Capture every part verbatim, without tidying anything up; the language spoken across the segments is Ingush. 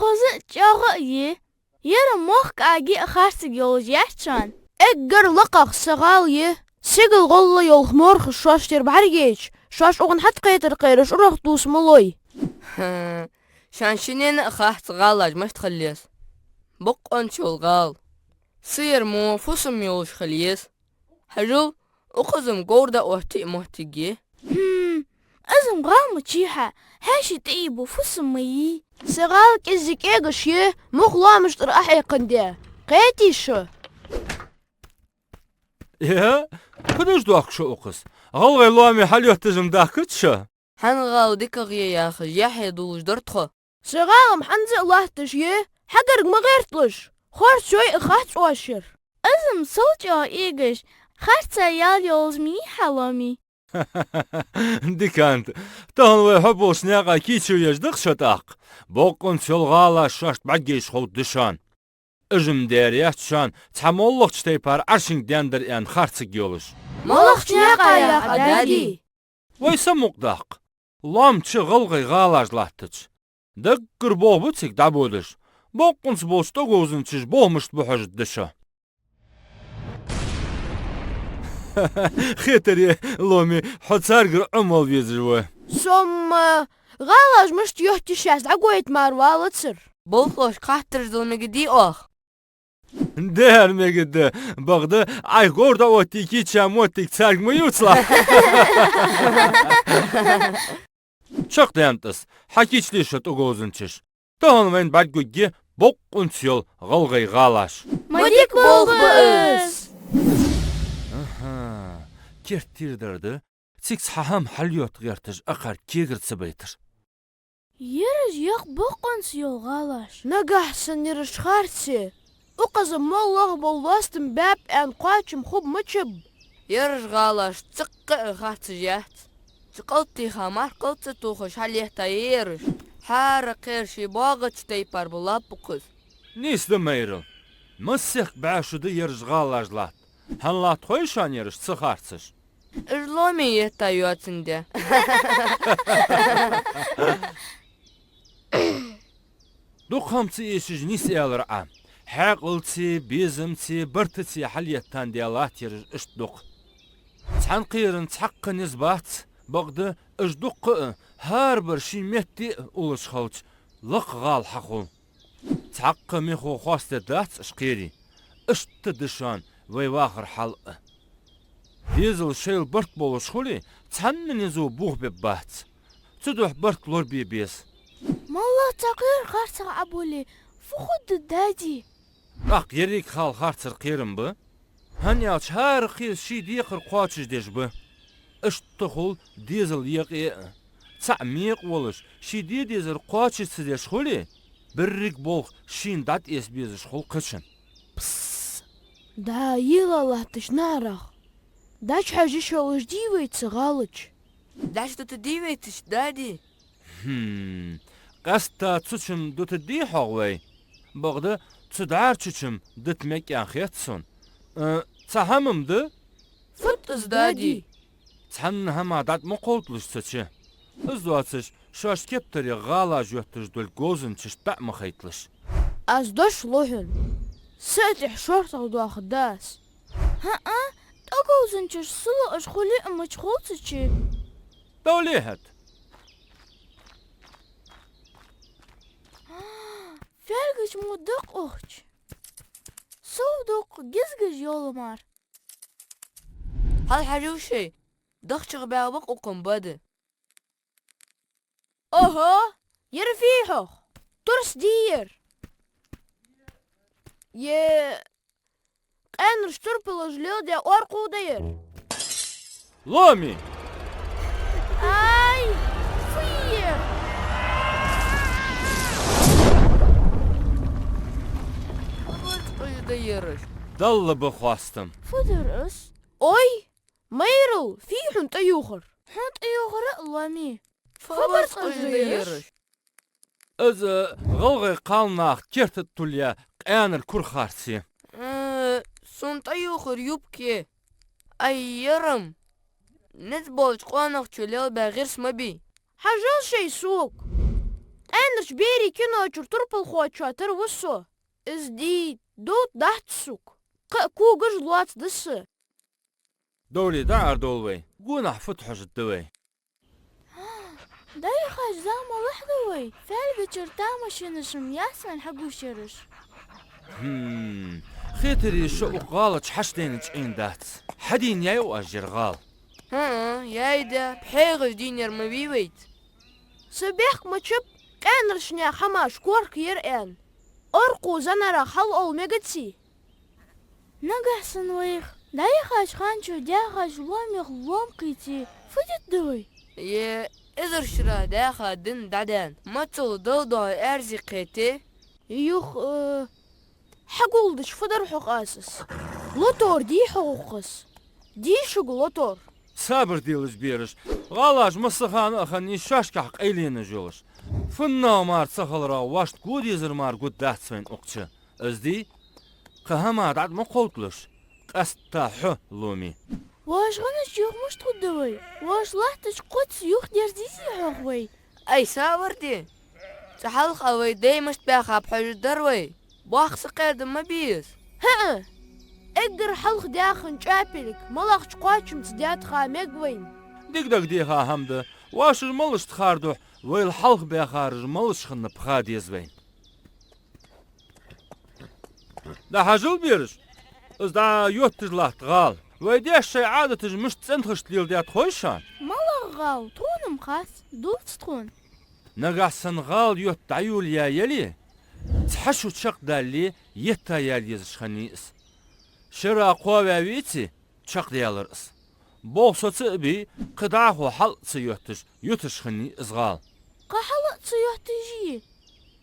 Укхаза чӀоагӀа а я. Ер мохк аги а харцаг йолаш яц шоана. Эггара лакхагӀа са гӀала я. Сигала гӀолла йола морхаш шоашта тӀера бӀаргайча, шоаш укхунна хьатӀакхетар кхераш урагӀ тувса ма лой. Шоана шиннена а хац гӀалаш мишта хила еза. Бокъонца йола гӀала. Са ер мо фусам йолаш хила еза. Хьажал, укхаза-м говр дӀаоттае моттиг я. Хм, из-м гӀала ма чий хьа, хьаьший тӀаийбу фусам ма йий. Са гӀала кӀезига кӀегаш я, мух лоамаш тӀара Ӏохьекхандаь. Кхетий шо? Э, фу деш доахк шо укхаза? ГӀалгӀай лоаме хьалъотташ-м даьхкац шо? Хьа гӀала дикагӀа я яхаш, яхье дуллаш дар тхо. Са гӀала-м хӀанз а латташ я, хьагарга ма гӀерталаш, хорца йой а хац оаш ер. Из-м сел чӀоагӀа эгаш, харца ял йолаш ма йий хьа, лоаме. Дика хӀанз. Тахан вай хьо болча наькъа кийчо еш да-кх шо тӀаккха. Бокъонца йола гӀалаш шоашта бӀаргайча ховргда шоана. Уж-м дера яц шоана цхьа моллагӀча тайпара Ӏаршинга даьннадар аьнна харцаг йолаш. МоллагӀча наькъа яхар, дади? Вай са мукъадаккха. Лоам чу гӀалгӀай гӀалаш латтача, даггара болх ба цига дӀабодаш. Бокъонца болча тӀаговзанчаша болх мишта бу хьожаргда шо. Хетар я, лоаме, хьо царгара Ӏомавала везаш ва. Со-м, э, гӀалаш мишта йоттаю шоаш дӀагойта мара валацар. Болхлошка хаттараш дала мегаргдий оаха? Дера мегаргда, бакъда Ӏайха говр дӀаоттае кийча моттиг царга ма ювцалахь. Чакхдаьннад из, хьакийчле шо, тӀаговзанчаш. Тахан вайна бӀаргагургья бокъонца йола гӀалгӀай гӀалаш. Ма дика болх ба из! Аха, керттера дар да, цига цхьа хӀама хьалъотта гӀерташ акхар кегара ца байтар. Ераш я-кх бокъонца йола гӀалаш. Нагахьа санна ераш харце, укхаза моллагӀа бола лостам баьб аьнна кхоачам хургба ма чуб. Ераш гӀалаш цӀаккха а харцаш яц. Цу кӀалтий ха мара кӀалт ца тохаш хьалъеттаяр ераш. ХӀара кхера ший боагӀача тайпара ба лаппу кхуз. Нийса да, майрал. Массехк бӀаь шу да ераш гӀалаш латта. ХӀана латт хой шоана ераш ца харцаш? Уж лоаме етта йоацандаь. Дукха хӀама ца эшаш нийса аьлар Ӏа. Хьаькъалцеи, безамцеи, бартацеи хьалъеттандаь латт ераш иштта дукха. Цхьан кхеран цхьаккха низ бац, бакъда уж дуккха а, хӀарабар ший метте а уллаш хилча, лакха гӀала хьахул. Цхьаккха мехо хоастадергдац уж кхерий. Иштта да шоана вай вахара хьал а. Дезал шоайла барт болаш хуле, цхьанне низо бохабергбац. Цудухьа барт лорабе беза. МоллагӀа цхьа кхера харцагӀа Ӏобулле, фу хургда, дади? ТӀаккха еррига хьал харцара кхерам ба. ХӀана аьлча хӀара кхера ший декхар кхоачашдеш ба. Иштта хул дезал екъе а. ЦаӀ мекъа волаш, ший де дезар кхоачаш ца деш хуле, беррига болх шийна дӀатӀеса безаш хул кхычун. Пс! ДӀа ела латташ нарах. ДӀачухьежа йиш йолаш дий вай цу гӀала чу? ДӀачудутаргдий вай цу чу, дади? Хм, къаьстта цу чу-м дутаргдий хьогӀ вай? Бакъда цу дӀарчу чу-м дута мег аьнна хет сона. Э, цхьа хӀама-м да? Фуд из, дади? Цхьанна хӀаман дӀатӀа ма кховдалаш цу чу. Из доацаш, шоаш кептарех гӀалаш йотташ долга говзанчашта бӀаь ма хайталаш. Аз дош лу хьона. Са тӀехьа шортагӀа доахаргда аз. ХӀаа, тӀаговзанчаш сулуаш хуле а мича хул цу чу. Довле хӀаьта. Фаьлгаш мо да-кх укх чу. Сов дукха гизгаш йола мара. Хьалхьажал шоай, дахчах баьгӀа ба-кх укхун бада. Оҳо, ер фий хьох? Турс дий ер? Е, къаьнараш турпалаш леладаь оркхув да ер? Лоаме! Ай, фу ер? Фу барзкъаш да ераш? Далла ба хоастам. Фу дар из? Ой, майрал, фий хьона тӀаювхар? Хьона тӀаювхар а, лоаме. Фу барзкъаш да ераш? Из гӀалгӀай кхалнаха керта тӀа туллаяь къаьнара кура харц я. Э, сона тӀаювхар юбка я. Ай, ер-м. Низ болча къонахчо лелабаь гӀирс ма бий. Хьажал шоай сога. Къаьнарча берий кино чура турпалхочоа тара ва со. Из дий довттадац сога. Кхы а когаш лоацдас. Довлий, дӀаара довла вай. Гонахьа фуд хьожаргда вай. ДӀаяхача заман лахь да вай. Фаьлгачара тамашийнаш-м яц вайна хьагуш ераш. Хм. Хетарий, шо укх гӀала чу хьачудайнача Ӏийна дац. Хьадийна яьй оаш ер гӀала? ХӀаа, яьй да, пхьегӀаш дийна яр ма вий вайца. Са бехк ма чаб, къаьнарча наьха хӀамаш корка яр аьнна. Оркхо занарах хьалъовла мегаций? Нагахьа санна вайх дӀаяхача хана чу даьхача лоамех лоам кхийце, фу дергда вай? Е, эзар шера даьха дин дӀадаьнна, мацалла Далла духьа аьрзи кхете? Юха, э, хьагулдича фу дар хьогӀ аз? Лотор дий хьогӀ укхаза? Дий шуга лотор? Сабар делаш, бераш. ГӀалаш массахана а хиннай шоашкахьа къайленаш йолаш. ФуннагӀа мара ца хиларах, воашта го дезар мара гургдац вайна укх чу. Из дий, кхы хӀама дӀатӀа ма кховдалаш, къаьстта хьо, Ломи. Воаш гӀанаш юха мишта хургда вай? Воаш латтача кхозза юхадерзадий хьогӀ вай? Ай, сабар де! Цу хьалха вай дай мишта баьхаб хьожаргдар вай. Боккха сакхерда ма беза. ХӀаа! Эггара хьалха даьхача чӀоапилг малагӀча кхоачамца даьтта ха мег вайна? Дика дагадеха хӀама да. Воаш уж малашта хар духьа, вайл хьалха баьхараш малаш хиннаб ха деза вайна. ДӀахьажал, бераш, из дӀайотташ латт гӀала. Вай даьша шоай Ӏадаташ мишта цӀенхашта леладаьд хой шоана? МалагӀа гӀала? Тхона-м хац, дувца тхона. Нагахьа санна гӀала йотта дӀайолаяь яле, цхьа шу чакхдалле, етта яла езаш хиннай из. Шера кхо ваь веце, чакхдаьлар из. Болх соца а бий, кхы дӀахо хьал а ца йотташ, юташ хиннай из гӀала. Кхы хьал а ца йотташ е?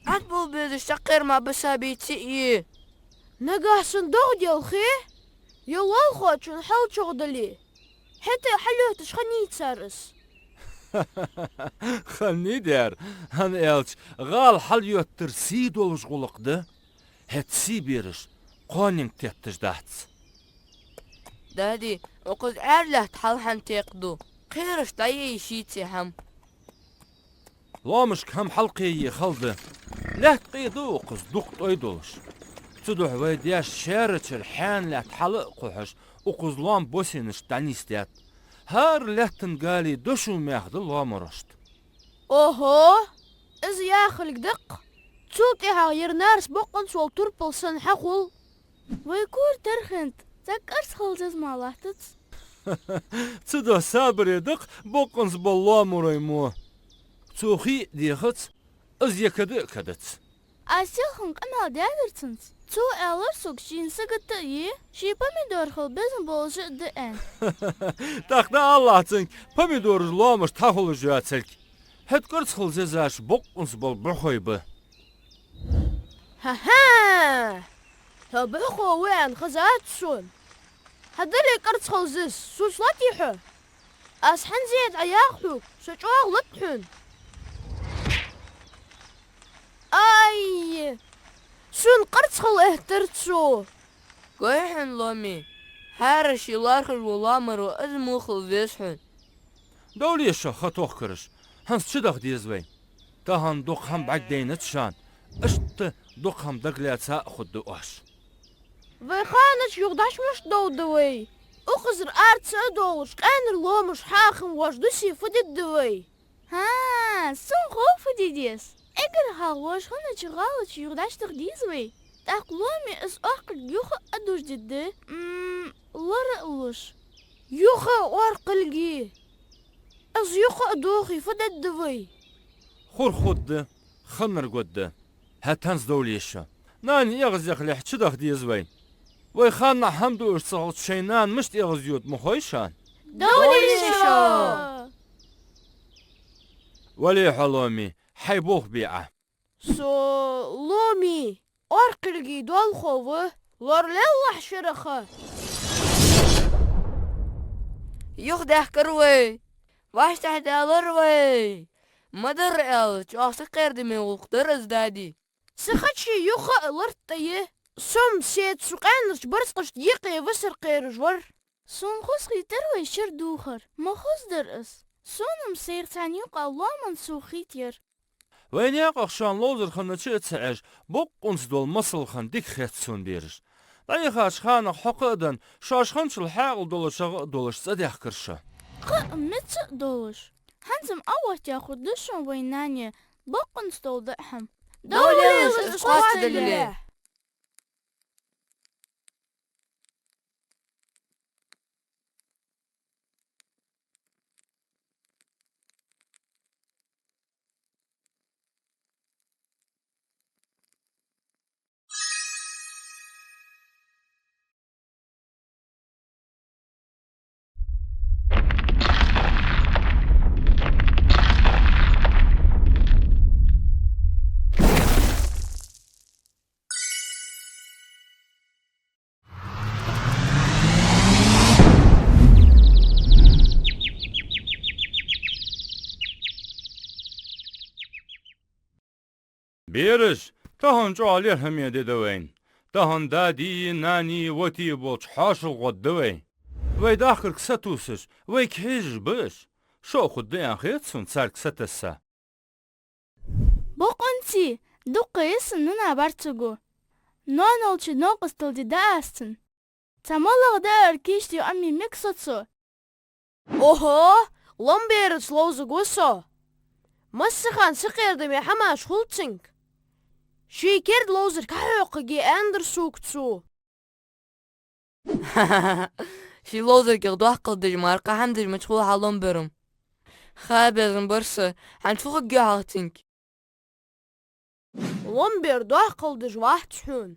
Ӏад бул безаш сакхерма баса бийци е? Нагахьа санна догӀа делхе, е лоалахочун хьал чӀоагӀдале, хӀаьта а хьалйотташ хиннай цар из. Хиннай дера, хӀана аьлча гӀала хьалйоттар сий долаш гӀулакх да. ХӀаьта сий, бераш, кхоаненга тетташ дац. Дади, укхаза Ӏаьрий лаьтта хьал хӀана текхаду? Кхераш дӀаяйй шийца хӀама. Лоамашка хӀама хьалкхее хала да. Лаьтта къе да укхаза дукха тӀой долаш. Цудухьа вай даьша шаьрачара хьаьна лаьтта хьала а кхухьаш, укхаза лоам босенашка дӀанийсдаьд. ХӀара лаьттан гали дошув мех да лоамарошта. Оҳо! Из яхилга да-кх. Цул тӀехьагӀа ер нарс бокъонца вола турпал санна хьахул. Вай кора тара хиннад, цхьа кӀарцхал зиза ма латтац. Цудухьа сабаре да-кх бокъонца бола лоамарой мо. Цо хий а дехац, из е када а кадац. Аз селхан къамаьл даьдар цунца. Цо аьлар сога, шийна сагота а е, ший помидор хила безам болаш а да аьнна. ТӀаккха дӀаалалахь цунга, помидораш лоамашта хьахулаш йоацилга. ХӀаьта кӀарцхал зизаш бокъонца бола бӀухой ба. ХӀа-хӀа! Со бӀухо ва аьнна хезад сона. Хьадале кӀарцхал зиза, сус латий хьо? Аз хьан зе дӀаяха хьога, со чӀоагӀа лат хьона. Ай! Сона кӀарцхал эттар цо. Гой хьона, Ломи, хӀара ший лоархӀаш вола лоамаро из мухал веза хьона. Довле шо, ха тохкараш, хӀанз чудаха деза вай. Тахан дукха хӀама бӀаргадайнад шоана, иштта дукха хӀама дагалаьца а хургда оаш. Вай ханна чу юха дӀа мишта довргда вай? Укхазара ара ца а довлаш, къаьнара лоамаш хьахинна воаш дусе фу дергда вай? ХӀаа, сона хов фу де деза. Эггара хьалха воаш хиннача гӀала чу юха дӀачудаха деза вай. ТӀаккха Ломи из оаркхилг юха а дуждергда, м, лора а луш. Юха а оаркхилг е? Из юха а дохе, фу дергда вай? Хургда, хиннар гургда. ХӀаьта хӀанз довле шо. Нана эгӀазъяхалехь чудаха деза вай. Вай ханнахьа хӀама дуаш ца хилча, шоай нана мишта эгӀазйода ма хой шоана? Довле шо! Вале хьо, Ломи, хьай болх бе Ӏа. Со, Ломи, оаркхилга доалахо ва, лоралелахь шера ха. Юхадаьхкар вай, вӀаштӀехьадаьлар вай. Ма дарра аьлча, чӀоагӀа сакхердаме гӀулакх дар из, дади. Са хачи юха а лартӀа е, со-м седа цу къаьнарча барзкъашта юкъе висар кхераш вар. Сона хоза хийтар вай шера дувхар, ма хоза дар из. Сона-м сайх цхьан юкъа лоаман сов хийтаяр. Вай наькъах шоана ловзар хиннача а ца Ӏеш, бокъонца дола масал хинна дика хет сона, бераш. ДӀаяхача ханах хьокха а денна, шоаш хинначул хьаькъал долашагӀа а долаш цӀадаьхкар шо. Кхы а меца а долаш. ХӀанз-м Ӏооттаяь хургда шоана вай нани бокъонца дола даа хӀама. Довла лелаш, из кхоачадалале! Бераш, тахан чӀоагӀа лерхӀаме ди да вайна. Тахан дади, нани, воти болча хьоашалгӀа гӀод да вай. Вай дахкарга сатувсаш, вайга хьежаш ба уж. Шо а хургда аьнна хет сона царга сатесса. Бокъонций, дукха йиса нана бӀаргагу. Ноанолча новкъостал ди да аз цун. Цхьа моллагӀа даар кийчде Ӏомае мег со цо. Охо, ломберца ловзаргва со. Массахана сакъердаме хӀамаш хул цунга. Ший керда ловзарг хьахьокхаргья аьннадар сога цо. Ший ловзаргех доккхал деш мара кхы хӀама деш мича хул хьа ломбер-м? Ха безам бар са, хӀанз фу хургья хьалха цунга? Ломбер доккхал деш вац хьона.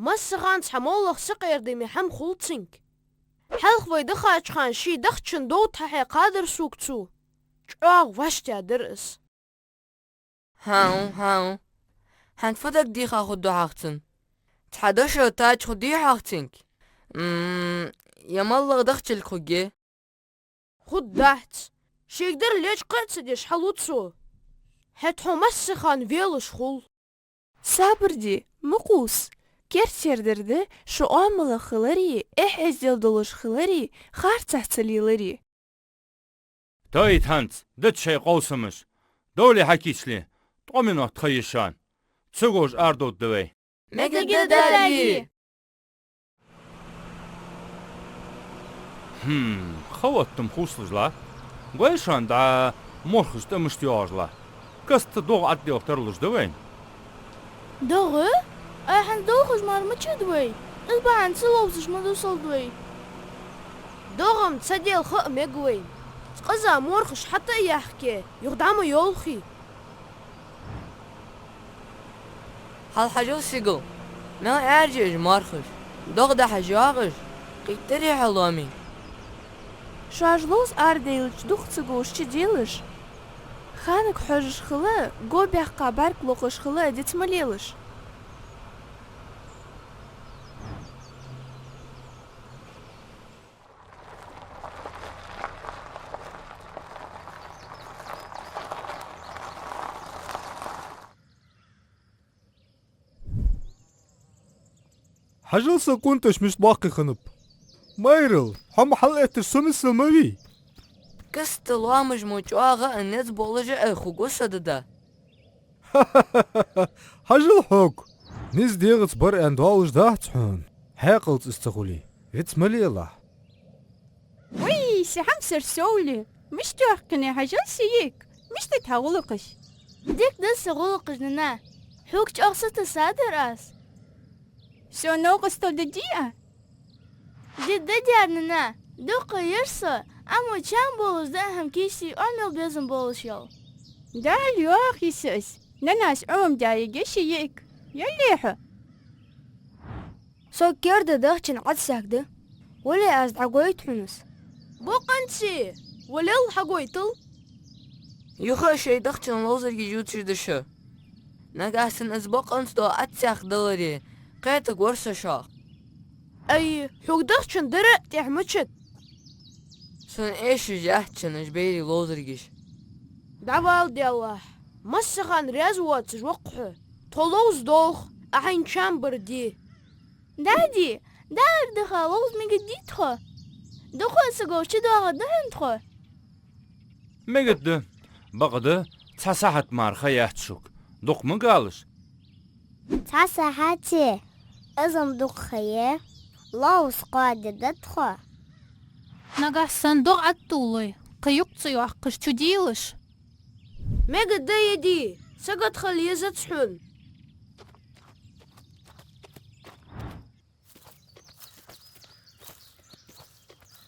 Массахана цхьа моллагӀа сакъердаме хӀама хул цунга. Хьалха вай дахача хана ший дахчан дов тӀа хьекхадар сога цо. ЧӀоагӀа вӀаштӀехьадар из. ХӀаа, хӀаа. ХӀанз фу дагадеха хургда хьалха цунна? Цхьа дошо тача хургья хьалха цунга? М, е моллагӀа дахчилг хургья? Хургдац. Шийга дар лечкъа а ца деш хьалу цо. ХӀаьта хьо массахана велаш хул. Сабар де, ма кхувса. Керда сардир да шо оамалах хилари, эхь-эздел долаш хилари, харцахьа ца лелари. Тайта хӀанз, дӀа шоай къовсамаш. Довле хьакийчле, ткъо минот ха я шоана. Ца говш арадовргда вай. Мегаргда, дади! Хм, ха отта-м хувцалуш латт. Гой шоана дӀа морхаш тӀа мишта йоагӀаш латт. Каста догӀа Ӏадделха тарлуш да вайна. ДогӀа? Ай, хӀанз долхаш мара мичад вай? Из бахьан ца ловзаш ма дусалда вай. ДогӀа-м ца делха а мег вайна. Цкъаза морхаш хьатӀа а яхке, юха дӀа ма йолхий. Хьалхьажал, сигала, мел Ӏаьржа я уж морхаш. ДогӀа дӀахьажа йоагӀаш, кхийттарий хьо лоамий? Шоаш ловза арадаьлча дукха ца говш чуделаш. Ханага хьожаш хила, го баьккха бӀарг локхаш хила диц ма лелаш. Хьажал, са къунтӀаш мишта боккхий хиннаб. Майрал, хьо ма хьалъэтташ со миссел ма вий. Каста лоамаш мо чӀоагӀа а, низ болаш а хургва са, дада. Хьажал хьога. Низ дегӀаца бар аьнна доаллаш дац хьона. Хьаькъалца из ца хуле, виц ма лелахь. Вай, са хьамсара совли, мишта йоаккхинай, хьажал са йиӀиг, мишта да хьа гӀулакхаш? Дика да са гӀулакхаш, нана. Хьога чӀоагӀа сатесса дар аз. Со новкъостал дидий Ӏа? Ди дадаяр, нана, дукха яр со, амма чам болаш даа хӀама кийчде Ӏомаяла безам болаш йола. Дала йоах йиса аз, нанас Ӏомадаь йигий ши йиӀиг. Яллий хьо? Со керда дахчан Ӏадсаг да. Вале, аз дӀагойт хьона из. Бокъонций, валел хьагойтал. Юха а шоай дахчан ловзаргаш ювцаш да шо. Нагахьа санна из бокъонца дола Ӏадсаг даларе, кхетаргвар со шоах. Ай, хьога дахчан дара а тӀехьа мичад. Сона эшаш яц шоана уж берий ловзаргаш. ДӀавала, деллахь, массахана раьза воацаш ва-кх хьо. Тхо ловза долх, Ӏа хьайна чам бар де. Дади, дӀаарадаха ловза мегаргдий тхо? Дукха а ца говш чудоагӀаргда хьона тхо. Мегаргда, бакъда, Цхьа сахьат мара ха яц шуга. Дукха ма галаш. Цхьа сахьате? Из-м дукха ха я. Ловза кхоадергда тхо. Нагахьа санна догӀа Ӏотуллой, кхы юкъ ца йоаккхаш чудийлаш. Мегаргда, ди, сагот хила езац хьона.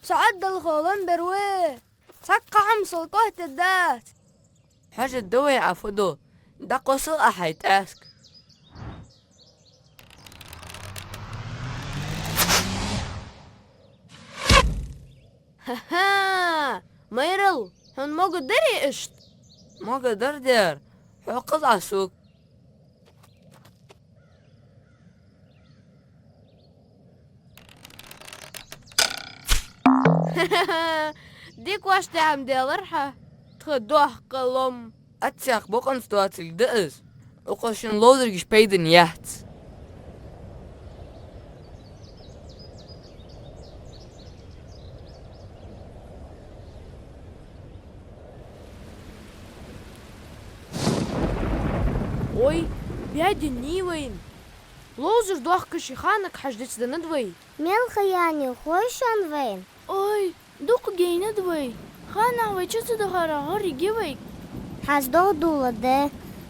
Со Ӏодалхо лом бер ва. Цхьаккха хӀама сел котта дац. Хьажа, давай Ӏа фу ду. ДӀакхоссал Ӏа хьай тӀаьск. Ха-ха! Майрал, хьона могаргдарий иштта? Могаргдар дера, хьо кхаза Ӏа сога. Дика вӀаштӀехьа ма делар хьа, тха доккха лом. Аццех бокъонца доацилга да из. Укхаза шун ловзаргаш пайдана яц. Ой, баьденнай вайна. Ловзар дохкаш ханага хьажа дицденнад вай. Мел ха яьннай хой шоана вайна? Ой, дукха гайнад вай. Ханнахьа вай чу ца дахара гӀорригя вайга. ХӀанз догӀа дулларгда,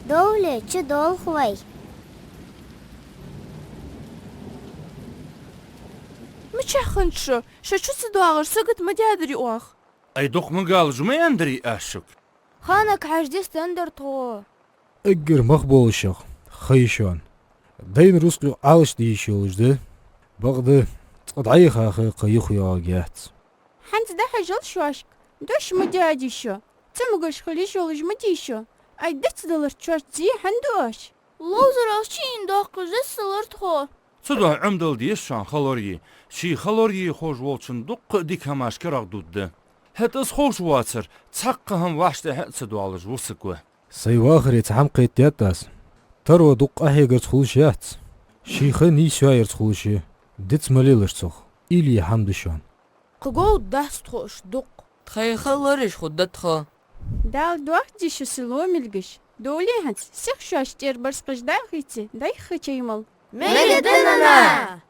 довле чудолх вай. Мичахьа хиннад шо? Шо чу ца доагӀаш сагот ма даьдарий оаха? Ай, дукха ма галаш, ма аьннадарий аз шуга? Ханага хьажа дицденнадар тхо. Эггара мах болашагӀа ха я шоана. Дайна рузкъа юкъе Ӏалашде йиш йолаш да. Бакъда, цкъа дӀаяхача кхы юха йоагӀаргьяц. ХӀанз дӀахьажал шоашка, дош ма даьдий шо. Цамогаш хила йиш йолаш ма дий шо. Ай, дицдаларца шоашта зе хӀана ду оаш? Ловзараш чуйина доаккхаш дицдалар тхо. Цудухьа Ӏомадала деза шоана ха лорае. Ший ха лорае ховш волчунна дуккха а дика хӀамаш карагӀдода. ХӀаьта из ховш воацар, цхьаккха хӀама вӀаштӀехьа а ца доалаш вусаргва. Сай вахаре цхьа хӀама кхетадаьд аз. Таро дукха къахьегарца хулаш яц. Ший ха нийсъяьрца хулаш я. Диц ма лелаш цох. Или хӀама да шоана. Кхы говргдац тхо иштта дукха. Тхоай ха лораеш хургда тхо. Дала дохаде шо, са ломилгаш. Довле хӀанз, сиха шоаш тӀера барзкъаш дахийта, дӀайха чай мала. Мегаргда, нана!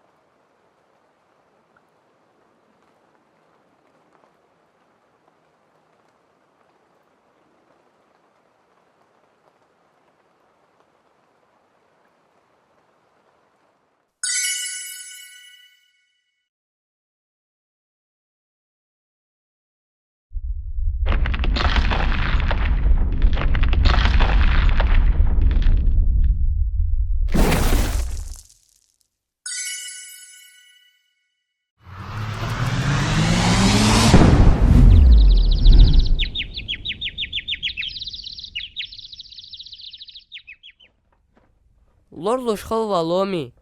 Лоралуш хилва, ломи.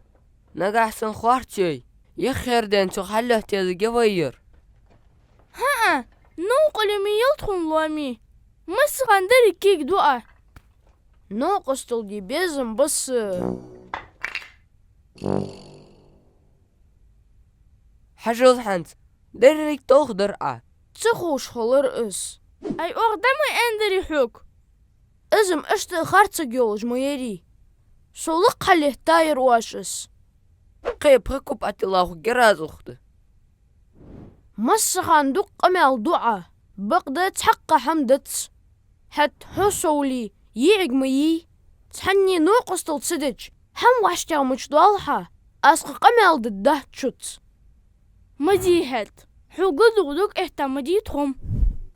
Нагахьа санна харц йой, яххьара дийнахьа цох хьаллоаттаергья вай ер. ХӀаа, новкъостал ма йий тхона, ломи. Массахана деррига кийга ду Ӏа. Новкъостал де безам ба са. Хьажал хӀанз, деррига толхадаьр Ӏа. Ца ховш хилар из. Ай, оаха дӀа ма аьннадарий хьога? Из-м иштта харцаг йолаш ма ярий. Со лакха хьаллеттаяр оаш из. Кхы пхи куп Ӏатилла хургья раза ухта. Массахана дукха къамаьл ду Ӏа, бакъда цхьаккха хӀама дац. ХӀаьта хьо совлий, йиӀиг ма йий. Цхьанне новкъостал ца дича, хӀама вӀаштӀехьа мича доал хьа, аз кхы къамаьл дергдац шуца. Ма дий хӀаьта, хьога дукха дог этта ма дий тхо-м.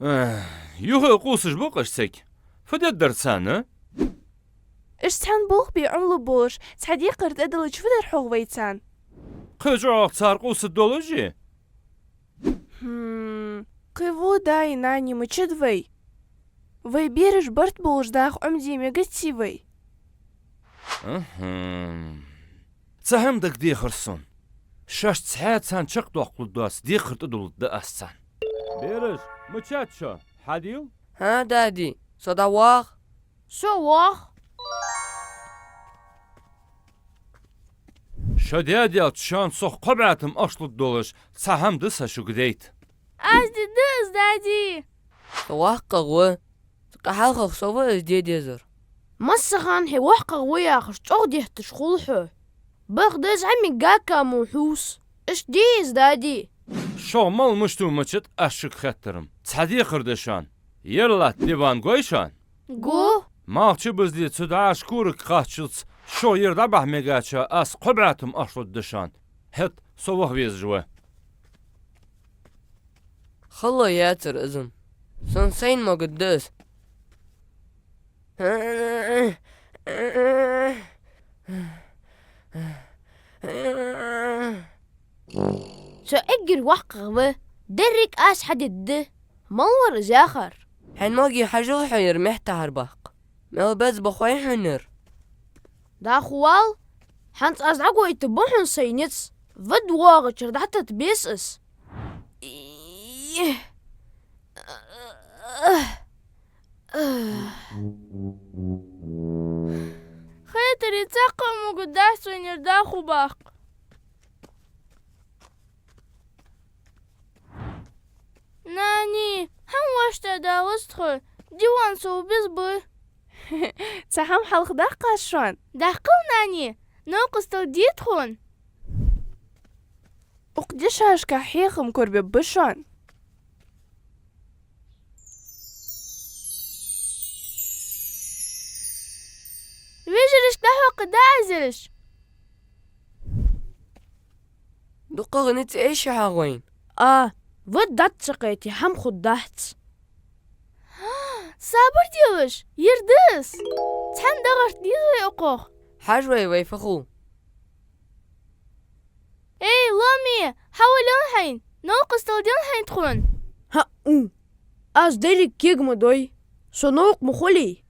Эх, юха а къувсаш ба-кх уж цига. Фу дергдар царна? Уж цхьана болх бе Ӏомалургболаш, цхьа декхар тӀадиллача фу дар хьогӀ вай царна? Кхы чӀоагӀа цар къувсаргдолаш? Хм, кхы во даи нанеи мичад вай? Вай бераш барт болаш даха Ӏомаде мегаций вай? Мгм. Цхьа хӀама дагадехар сона. Шоашца хьа царна чакхдоаккхалургдоаца декхар тӀадулларгда аз царна. Бераш, мичад шо? Хьадийла? ХӀаа, дади, со дӀавоагӀа. Со воагӀа. Шо даь даьлча, шоана цох кхо бӀаь тама ахча лургдолаш цхьа хӀама да са шуга дайта. Аз дергда из, дади. Со воккхагӀа ва. Цкъа хьалхагӀа со ва из де дезар. Массахана хьо воккхагӀа ва яхаш чӀоагӀа детташ хул хьо. Бакъда из Ӏамига гака мо хьувса. Иштта дий из, дади? Шух мала мишта ва мичад аз шуга хеттар-м? Цхьа декхар да шоана. Ер латта диван гой шоана? Гу. Малх чубузале цу дӀаьха курага кхаччалца шух ер дӀабахьа мегаргдолча аз кхо бӀаь тума ахча лургда шоана. ХӀаьта со ваха везаш ва. Хало яцар из-м. Сона сайна могаргда из. Со эггара воккхагӀа ва, деррига аз хьадергда. Мала вар из яхар? Хьай моги хьажал хьо ер меттахьара баккха. Мел беза ба хой хьона ер. ДӀахо вала, хӀанз аз дӀагойтаргба хьона сай низ. Вад воагӀачара дӀататта беза из. Хетаре цхьаккха а могаргдац вайна ер дӀахо баккха. Нани, хӀама вӀаштӀехьадалац тхо, диван сов беза ба. Цхьа хӀама хьалхадаккха аз шоана? Даккхал, нани, новкъостал де тхона. Укх дешашка хьехам корабергба шоана. Вежарашка дӀахьокхаргда аз ераш. ДукхагӀа низ эший хьогӀ вайна? А, вад дӀа ца кхете, хӀама хургдац. Сабар делаш, ер да из. Цхьана дагӀарт деза вай укхох. Хьажа вай, вай фу хул. Эй, Ломи, хьавола хьайна, новкъостал де хьайна тхона. ХӀаъ, у. Аз деррига кег ма дой. Со новкъа ма хулий.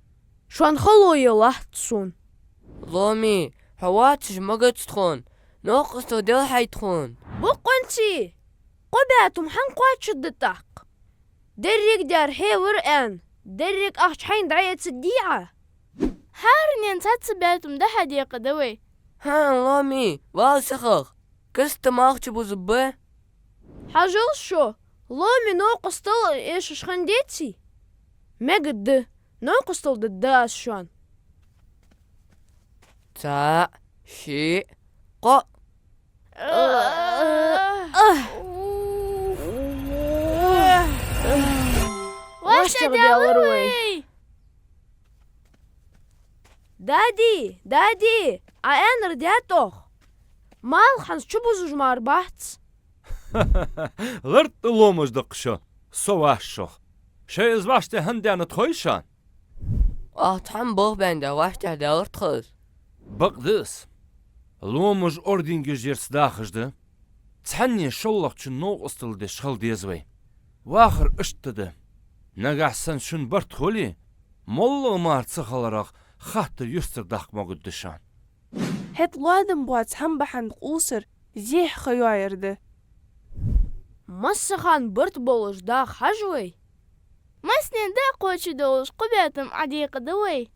Шоана хало е латт сона. Ломи, хьо воацаш могац тхона, новкъостал де хьай тхона. Боккъонца, кхо бӀаь тума хӀана кхоачаргда тӀаккха? Деррига дар хье вар аьнна, деррига ахча хьайна дӀаэцаргдий Ӏа? ХӀаранена цхьацца бӀаь тума дӀа-хьа декъаргда вай. ХӀаа, Ломи, вала сихагӀа, каста малх чубузаргба. Хьажал шо, Ломи новкъостал эшаш хиннадеций? Мегаргда, новкъостал дергда аз шоана. Цаӏ, шиъ, кхоъ. ВӀаштӀехьадаьлар вай. Дади, дади, Ӏа аьннар даьд оаха. Малх хӀанз чубузаш мара бац. Лартӏа ломаш да-кх шо, со ваш шух. Шоай из вӀаштӀехьа хӀана даьннад хой шоана? Оаха цхьана болх баьнна да вӀаштӀехьадаьлар тха из. Бакъда из. Ломаш орденгаш ярца дахаш да. Цхьанне шоллагӀчун новкъостал деш хила деза вай. Вахар иштта да. Нагахь санна шун барт хуле, моллагӀа мара ца хиларах хаттар юстара даккха могаргда шоана. ХӀаьта лоадам боаца хӀама бахьан къовсар зехьа ха йоаяр да. Массахана барт болаш даха хьажа вай. Массанена даа кхоачаш долаш кхо бӀаь тума Ӏадекъаргда вай.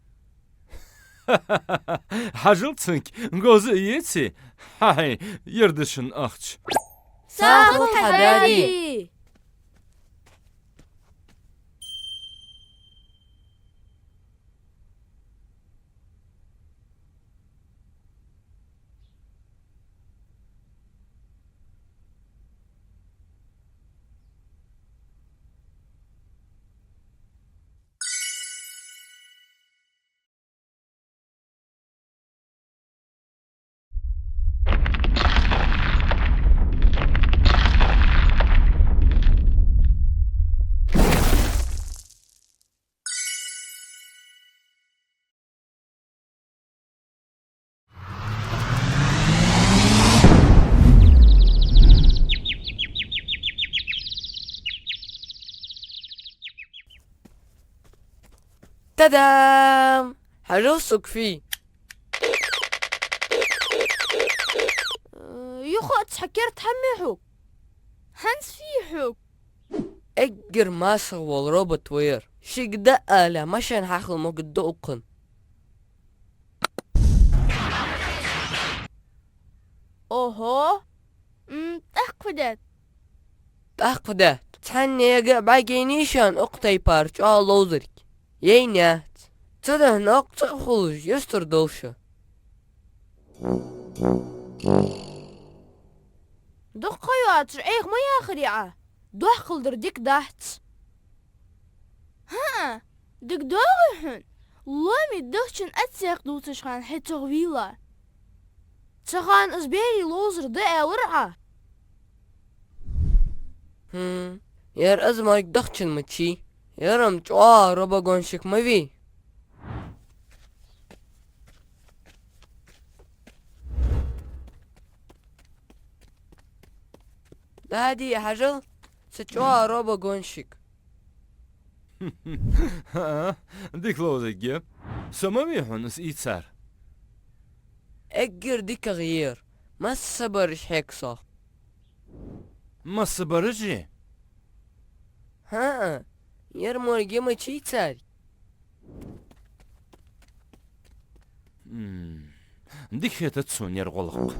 Хьажал цунга, говза а еций, хьай, ер да шун ахча. Сагот хьа, дади! Та-дам! Хьажал сога фу я. Э, юха а цхьа керда хӀама я хьога. ХӀанз фу я хьога? Эггара масса вола робот ва ер. Шийга даа аьлча, машен хьахила могаргда укхун. Ого! М, тӀаккха фу даьд? ТӀаккха фу даьд? Цхьаннега а бӀаргайайний шоана укх тайпара чӀоагӀа ловзарг? Яй, наьц. Цудухьа нокъ ца а хулаш, юстара довла шо. Дукха ха йоацаш Ӏеха ма яхарий Ӏа, доккхал дар дика дац. ХӀаа, дика доагӀий хьона, ломе дахчан аццех дувцаш хана хьо цох вийла? Цу хана из берий ловзар да аьлар Ӏа. ХӀм, ер из морг дахчан мичай? Ер-м чӀоагӀа робогонщик ма вий. Дади, хьажал, са чӀоагӀа робогонщик. ХӀаа, дика ловзаргья. Со ма вий хьона из ийцар? Эггара дикагӀа я ер. Массабараш хьег сох. Массабараши? ХӀаа, ер морг я мичай цар? М, дика хетац сона ер гӀулакх.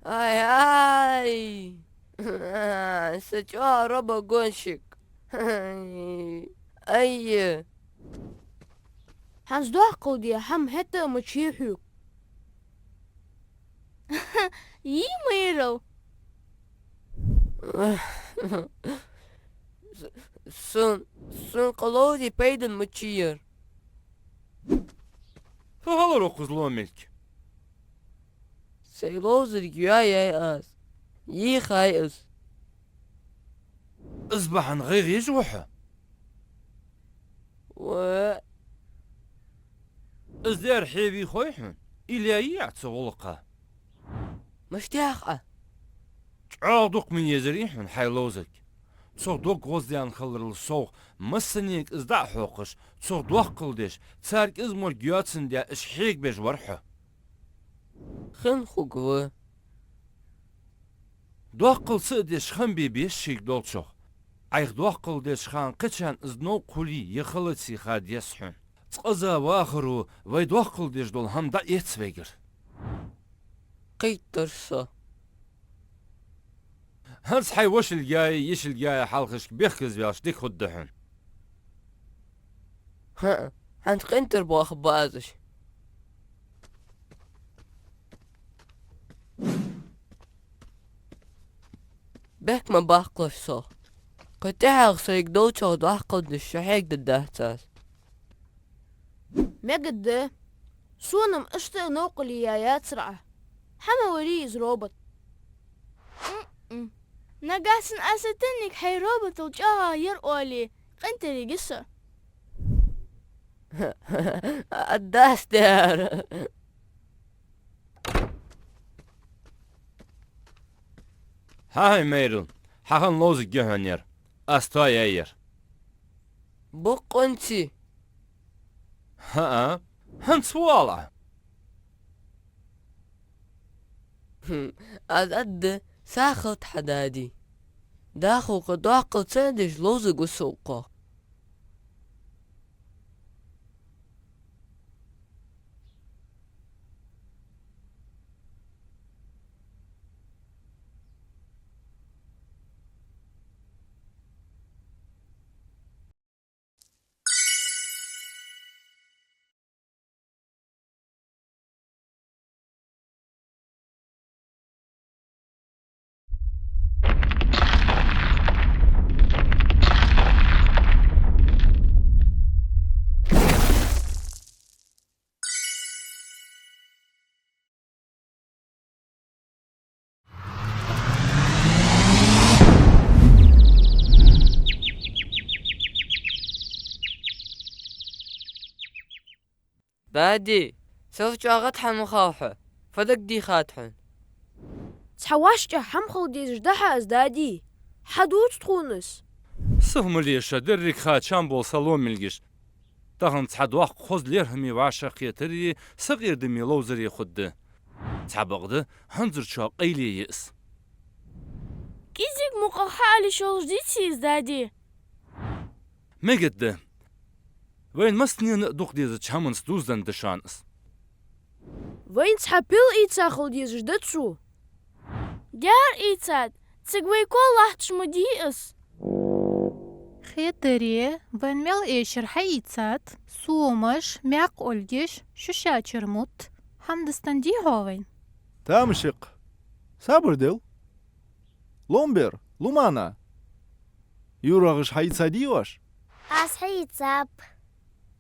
Ай, ай! Са чӀоагӀа робогонщик. Ай! ХӀанз доккхал де хӀама хӀаьта а мичай хьога? Йий, майрал. С-, сун, сун къа ловзий пайдана мичай ер? Фу хилар укхаза ломилг? Сай ловзарг йоаяьй аз. Йийхай из. Из бахьан гӀайгӀа еш ва хьо? Ва. Из дер хье вий хой хьона? Или яьй Ӏа цу гӀулакха? Мишта яхар? ЧӀоагӀа дукха ма езарий хьона хьай ловзарг. Цох дог гӀоздаьнна хиларал совгӀа, массанега из дӀа а хьокхаш, цох доккхал деш, царга из морг йоацандаь, уж хьега беш вар хьо. Хин хургва. Доккхал ца а деш, хам бе беза шийга долчох. Ӏайха доккхал деча хана кхычарна из новкъа хулий е хилаций ха деза хьона. Цкъаза вахаро вай доккхал деш дола хӀама дӀаэц вайгара. Кхийттар со. ХӀанз хьай вошилгаи йишилгаи хьалхашка бехказа ваьлча дика хургда хьона. ХӀаа, хӀанз къинтӀера боахаргба аз уж. Бехк ма баккхалаш сох. Кхы тӀехьагӀа сайга долчох доккхал деш шо хьегадергдац аз. Мегаргда. Сона-м иштта а новкъарле яь яцар Ӏа. ХӀама варий из робот? М-м. Нагахьа санна Ӏа са тӀаниг хьай роботал чӀоагӀагӀа яр оале, къинтӀера йига со. Ӏа дас дер. ХӀаа, хӀай майрал, хьа хана ловзарг я хьона ер. Аз тоаяьй ер. Боккъонца. ХӀаа, хӀанз фу оал Ӏа? ХӀм, аз аргда, сагӀа хилда хьа, дади. ДӀахо-кх доккхал ца а деш, ловзаргва со укхох. Дади, сел чӀоагӀа тӀа хӀама хов хьо. Фу дагадехад хьона? Цхьа вӀашагӀкхетта хӀама хила дезаш да хьа из, дади. Хьадувца тхона из. Сиха ма ле шо, деррига ха чам бола са ломилгаш. Тахан цхьа доккха хоза лерхӀаме вӀашагӀкхетари сакъердаме ловзаре хургда. Цхьабакъда, хӀанзарчоа къайле я из. КӀезига мукъагӀа хьаала йиш йолаш деций из, дади? Мегаргда. Вайна массанена а дукха дезача хӀаманца дувзаденна да шоана из. Вайна цхьа пил ийца хила дезаш да цо. Дера ийцад, цига вай кхоалахьташ ма дий из. Хетаре, вайна мел эшар хьаийцад, сомаш, маькх ольгаш, шу шачар мутт, хӀама дустандий хьо вайна? Тамашийна, сабар де. Ломбер, Лумана, юрагӀаш хьаийцадий оаш? Аз хьаийцаб.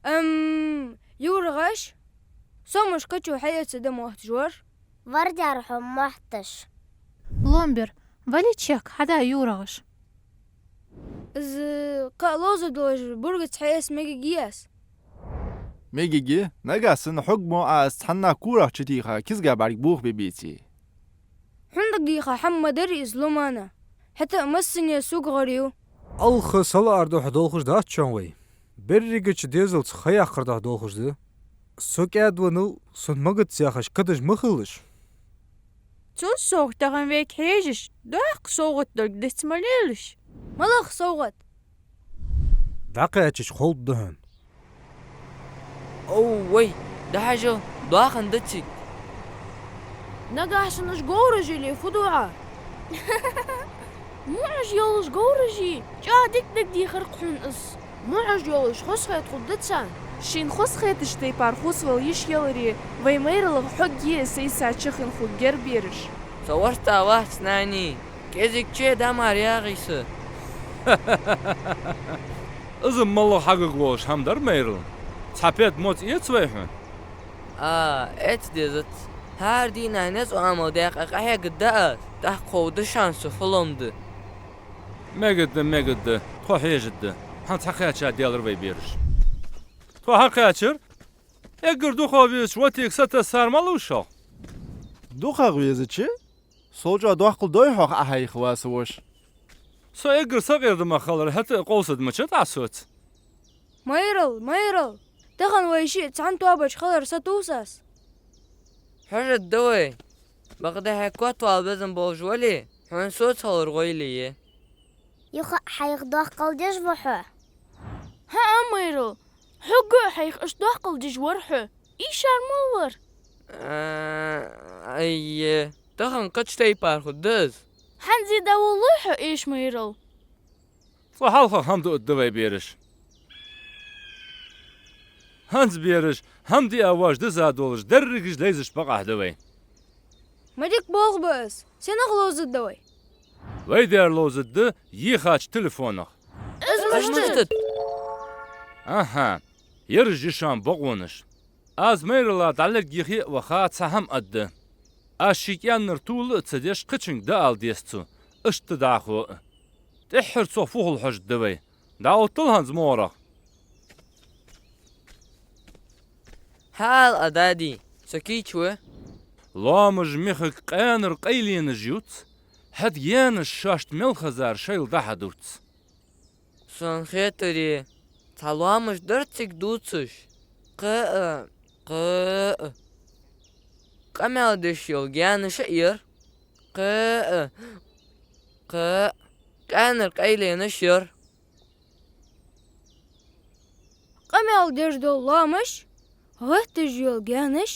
Ам, юрагӀаш? Сомаш кхычо хьаэцаргда мотташ вар? Вар дера хьона мотташ. Ломбер, вале чехка, хьада юрагӀаш. Из кхы а ловзаргдолаш бургаца хьаэца мегий аз? Мегий, нагахьа санна хьога мо аз цхьаннахьа корах чутийха кизга бӀарг бохабе беций. Хьона дагадеха хӀама ма дарий из, Лумана. ХӀаьта а массане сога гӀар ю. Алха салаара духьа долхаш дац шоана вай. Берригача дезалца ха яккхар духьа долхаш да. Со кӀаьдвеннав, сона магац яхаш кадаж ма хилалаш. Цул совгӀа тахан вайга хьежаш, доккха совгӀат долга диц ма лелаш. МалагӀа совгӀат? ДӀакхаьчача ховргда хьона. Ов, вай, дӀахьажал, доахан да цига. Нагахьа санна уж говраш яле фу ду Ӏа? МуӀаш йолаш говраш я, чӀоагӀа дика дагадехар-кх хьона из. МуӀаш йолаш хоза хет хургда царна. Шийна хоза хетача тайпара хувцавала йиш яларе, вай майралах хьогге а сайца чахин хургьяр бераш. Со варта вац, нани. КӀезигче дӀа мара ягӀий са. Из малагӀа хьагургволаш хӀама дар, майрал? Цхьа педа моцӀ эца вай хьона? А, эца дезац. ХӀара дийнахьа низ оамал даькъа къахьегаргда аз, тӀаккха ховргда шоана со фу лом да. Мегаргда, мегаргда, тхо хьежаргда. ХӀанз хьакхаьча даьлар вай бераш. Тхо хьакхаьчар. Эггара дукхагӀа везача воттига сатессар малув шоана? ДукхагӀа везача? Сол чӀоагӀа доаккхал дой хьох Ӏа хьайха, ва са воша? Со эггара сакъердамах хилар хӀаьта а къовсаргда мичад Ӏа соца? Майрал, майрал, тахан вай шиъ цхьан тоабача хилар сатувс аз. Хьожаргда вай. Бакъда хьо котвала безам болаш вале, хьона соцахилар гӀойле я. Юха а хьайх доаккхал деш ва хьо? ХӀаа, майрал, хьога а хьайх иштта доаккхал деш вар хьо. Ийшар мала вар? А, ай, тахан кхыча тайпара хургда из. ХӀанз дӀаволалой хьо эша, майрал? Цкъа хьалха хӀама дуаргда вай, бераш. ХӀанз, бераш, хӀама диа воаш диза долаш, дерригаш лайзача бакъахьа да вай. Ма дика болх ба из. Сенах ловзаргда вай? Вай дера ловзаргда йийхача телефонах. Из мишта да? Аха, ераш я шоана бокъонаш. Аз майрала дӀалерга йихе а ваха цхьа хӀама аргда. Аз ший кӀаьннара тувла а ца деш, кхычунга дӀаала деза цо, иштта дӀахо а. ТӀеххьара цох фу хул хьожаргда вай. ДӀаоттал хӀанз могӀарах. ХӀаала, Ӏа дади, со кийча ва. Лоамаш мехка къаьнара къайленаш ювц, хӀаьта гаьнаш шоашта мел хезар шоайла дӀахьадувц. Сона хетаре, цхьа лоамаш дар цига дувцаш. Кхы а, кхы а. Къамаьл деш йола гаьнаш а яр. Кхы а, кхы а. Къаьнара къайленаш яр. Къамаьл деш дола лоамаш, гӀетташ йола гаьнаш.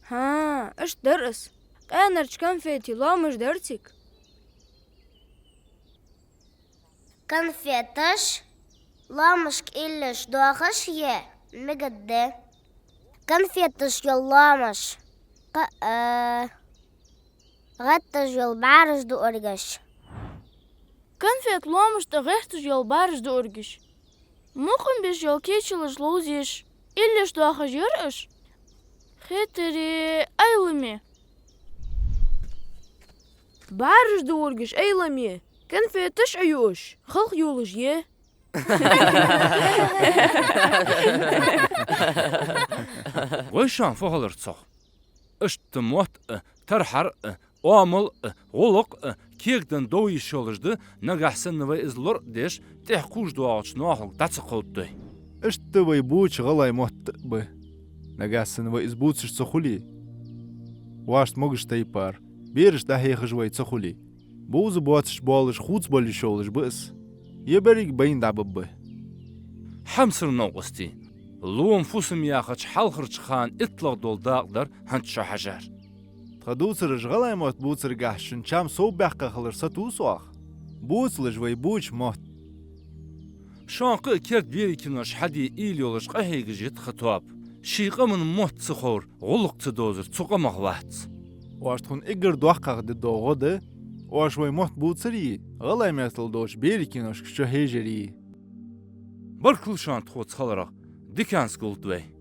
ХӀаа, иштта дар из. Къаьнарча конфете лоамаш дар цига. Конфеташ лоамашка иллеш доахаш я, мегаргда. Конфеташ йола лоамаш. Кхы а. ГӀетташ йола бӀараш дуаргаш. Конфета лоамаш тӀа гӀетташ йола бӀараш дуаргаш. Мукъам беш йола кечалаш ловзаеш, иллеш доахаш яр уж. Хетаре, айламе. БӀараш дуаргаш айламе, конфеташ а юаш, халха йолаш я. Вай шоана фу хилар цох? Иштта мотт а, тархьар а, оамал а, гӀулакх а кегаденна дов йиш йолаш да, нагахьа санна вай из лор а деш, тӀехьа кхувш доагӀача ноахалга дӀа ца кховдадой. Иштта вай боча гӀалгӀай мотт а ба. Нагахьа санна вай из бувцаш ца хуле, воашта могаш тайпара, бераш дӀахьехаш вай ца хуле, бовза боацаш болаш хувцабала йиш йолаш ба из. Е берриг байна дӀабаргба. Хьамсара новкъостий, Лоам фусам яхача хьалхарча хана иттлагӀа дола дакъа дар хӀанз шо хьажар. Тха дувцараш гӀалгӀай мотт бувцаргахьа шун чам совбаьккха хилар сатувс оаха? Бувцалаш вай бувцача мотт. Шоана кхы а керда берий кинош хьаде уйла йолаш къахьегаш я тха тоаба. Ший къаман мотт ца ховр, гӀулакх ца довзар цу къамах вац. Оаш тхона эггара доккхагӀа де доагӀа да, оаш вай мотт бувцари, гӀалгӀай меттала долча берий киношка чухьежари. Баркал шоана тхоца хиларах, диканца гулда вай.